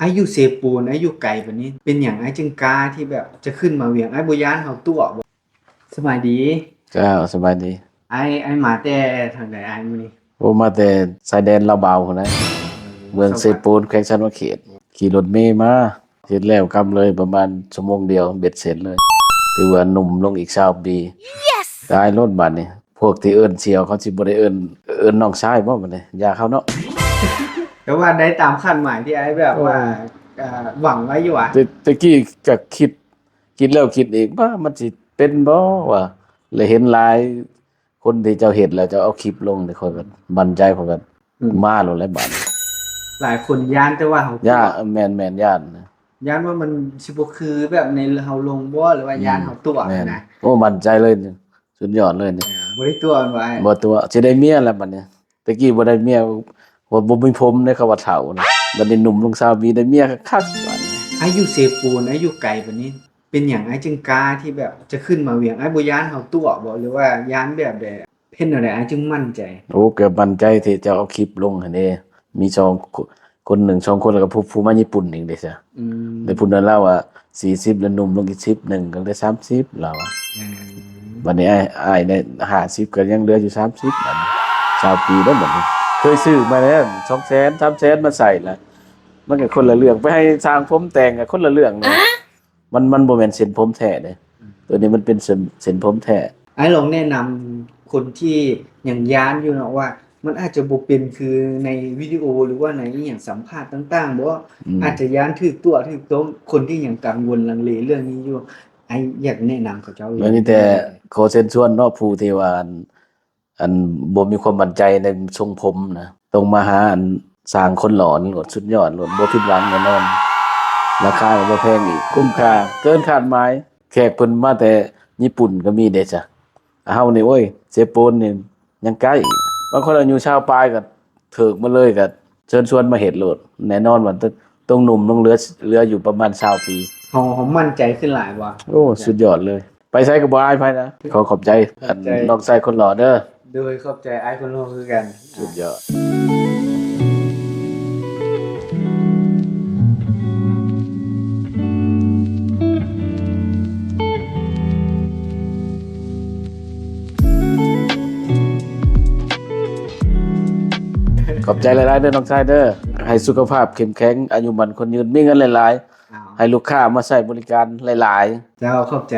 ອ້າຍຢູ່ເຊໂປນ ອ້າຍຢູ່ໄກປານນີ້ ເປັນຫຍັງອ້າຍຈຶ່ງກ້າທີ່ແບບຈະຂຶ້ນມາວຽງ? ອ້າຍບໍ່ຢ້ານເຂົາຕົວະບໍ່? ສະບາຍດີ. ເຈົ້າ ສະບາຍດີ. ອ້າຍ ອ້າຍມາແຕ່ທາງໃດອ້າຍມື້ນີ້? ໂອ້ ມາແຕ່ຊາຍແດນລາວບາວພຸ້ນນະ ເມືອງເຊໂປນ ແຂວງສະຫວັນນະເຂດ. ຂີ່ລົດເມມາ ເຮັດແລ້ວກັບເລີຍ ປະມານຊົ່ວໂມງດຽວ ເບັດເສັດເລີຍ. ຖືວ່າໜຸ່ມລົງອີກຊາວປີ. ຕາຍໂລດບາດນີ້ ພວກທີ່ເອີ້ນສ່ຽວ ເຂົາຊິບໍ່ໄດ້ເອີ້ນ ເອີ້ນນ້ອງຊາຍບໍ່ບາດນີ້? ຢ່າເຂົາເນາະ. ແຕ່ວ່າໄດ້ຕາມຄາດໝາຍທີ່ອ້າຍແບບວ່າ ໂອ້ຍ ເອີ ຫວັງໄວ້ຢູ່ຫວາ? ແຕ່ ແຕ່ກີ້ກໍຄິດ ຄິດແລ້ວຄິດອີກ ວ່າມັນຊິເປັນບໍ່ວະ? ແລະເຫັນຫຼາຍຄົນທີ່ເຈົ້າເຮັດແລ້ວເຈົ້າເອົາຄລິບລົງນີ້ ຂ້ອຍກໍໝັ້ນໃຈ ຂ້ອຍກໍ ອືມ ມາໂລດແຫຼະບາດນີ້. ຫຼາຍຄົນຢ້ານ ແຕ່ວ່າເຮົາຕົວະ. ຢ້ານ ແມ່ນໆ ຢ້ານນະ. ຢ້ານວ່າມັນຊິບໍ່ຄືແບບໃນເຮົາລົງບໍ່ ຫຼືວ່າ ອືມ ຢ້ານເຮົາຕົວະຫັ້ນນະ. ໂອ້ ໝັ້ນໃຈເລີຍ ສຸດຍອດເລີຍນີ້. ເອີ ບໍ່ໄດ້ຕົວະແມ່ນບໍ່ອ້າຍ? ບໍ່ຕົວະ ຊິໄດ້ເມຍແລ້ວບາດນີ້. ແຕ່ກີ້ບໍ່ໄດ້ເມຍ ບໍ່ ບໍ່ມີຜົມເດ້ ເຂົາວ່າເຖົ້ານະ. ບາດນີ້ໜຸ່ມລົງຊາວປີ ໄດ້ເມຍຄັກໆ ບາດນີ້. ອ້າຍຢູ່ເຊໂປນ ອ້າຍຢູ່ໄກປານນີ້ ເປັນຫຍັງອ້າຍຈຶ່ງກ້າທີ່ແບບຈະຂຶ້ນມາວຽງ? ອ້າຍບໍ່ຢ້ານເຂົາຕົວະບໍ່ ຫຼືວ່າຢ້ານແບບໃດ? ເຮັດແນວໃດອ້າຍຈຶ່ງໝັ້ນໃຈ? ໂອ້ ກໍໝັ້ນໃຈທີ່ເຈົ້າເອົາຄລິບລົງຫັ້ນເດ້ ມີສອງຄົນ ຄົນໜຶ່ງສອງຄົນ ແລ້ວກໍຜູ້ ຜູ້ມາຍີ່ປຸ່ນອີກເດ້ຊະ. ອືມ ແຕ່ຜູ້ນັ້ນລາວວ່າສີ່ສິບ ແລ້ວໜຸ່ມລົງອີກສິບໜຶ່ງ ກໍເຫຼືອສາມສິບ ລາວວ່າ. ອືມ ບັດນີ້ອ້າຍ ອ້າຍໄດ້ຫ້າສິບ ກໍຍັງເຫຼືອຢູ່ສາມສິບ ບັດນີ້ ຊາວປີເດ້ ບັດນີ້. ເຄີຍຊື້ມາແລ້ວ ສອງແສນ ສາມແສນ ມາໃສ່ລະ ມັນກໍຄົນລະເລື່ອງ ໄປໃຫ້ຊ່າງຜົມແຕ່ງກໍຄົນລະເລື່ອງເນາະ. ມັນ ມັນບໍ່ແມ່ນເສັ້ນຜົມແທ້ເດ້ ອືມ ຕົວນີ້ມັນເປັນເສັ້ນ ເສັ້ນຜົມແທ້. ອ້າຍລອງແນະນຳຄົນທີ່ຍັງຢ້ານຢູ່ເນາະ ວ່າມັນອາດຈະບໍ່ເປັນຄືໃນວິດີໂອ ຫຼືວ່າໃນອີ່ຫຍັງສຳພາດຕ່າງໆບໍ່? ອືມ ອາດຈະຢ້ານຖືກຕົວະຖືກຕົ້ມ. ຄົນທີ່ຍັງກັງວົນລັງເລເລື່ອງນີ້ຢູ່ ອ້າຍຢາກແນະນຳເຂົາເຈົ້າ. ແມ່ນແຕ່ ແນວໃດ? ຂໍເຊີນຊວນເນາະ ຜູ້ທີ່ວ່າ ອັນ ອັນບໍ່ມີຄວາມໝັ້ນໃຈໃນຊົງຜົມນະ ຕ້ອງມາຫາອັນຊ່າງຄົນຫຼໍ່ນີ້ໂລດ ສຸດຍອດໂລດ ບໍ່ຜິດຫວັງແນ່ນອນ. ລາຄາກໍບໍ່ແພງອີກ ຄຸ້ມຄ່າເກີນຄາດໝາຍ. ແຂກເພິ່ນມາແຕ່ຍີ່ປຸ່ນກໍມີເດ້ຊະ. ເຮົານີ້ ໂອ້ຍ ເຊໂປນນີ້ຍັງໄກ. ບາງຄົນອາຍຸຊາວປາຍກໍຖືກມາເລີຍ ກໍເຊີນຊວນມາເຮັດໂລດ. ແນ່ນອນວ່າ ໂຕໜຸ່ມລົງເຫຼືອ ເຫຼືອຢູ່ປະມານຊາວປີ. ເຮົາ ເຮົາໝັ້ນໃຈຂຶ້ນຫຼາຍບໍ່? ໂອ້ ສຸດຍອດເລີຍ. ໄປໃສກໍບໍ່ອາຍໃຜນະ. ຂໍຂອບໃຈ ຂອບໃຈ ອັນ ນ້ອງຊາຍຄົນຫຼໍ່ເດີ. ໂດຍ ຂອບໃຈອ້າຍຄົນຫຼໍ່ຄືກັນ. ສຸດຍອດ. ຂອບໃຈຫຼາຍໆເດີນ້ອງຊາຍເດີ. ໃຫ້ສຸຂະພາບເຂັ້ມແຂງ ອາຍຸໝັ້ນຂວັນຍືນ ມີເງິນຫຼາຍໆ. ອ້າວ ໃຫ້ລູກຄ້າມາໃຊ້ບໍລິການຫຼາຍໆ. ເຈົ້າ ຂອບໃຈ.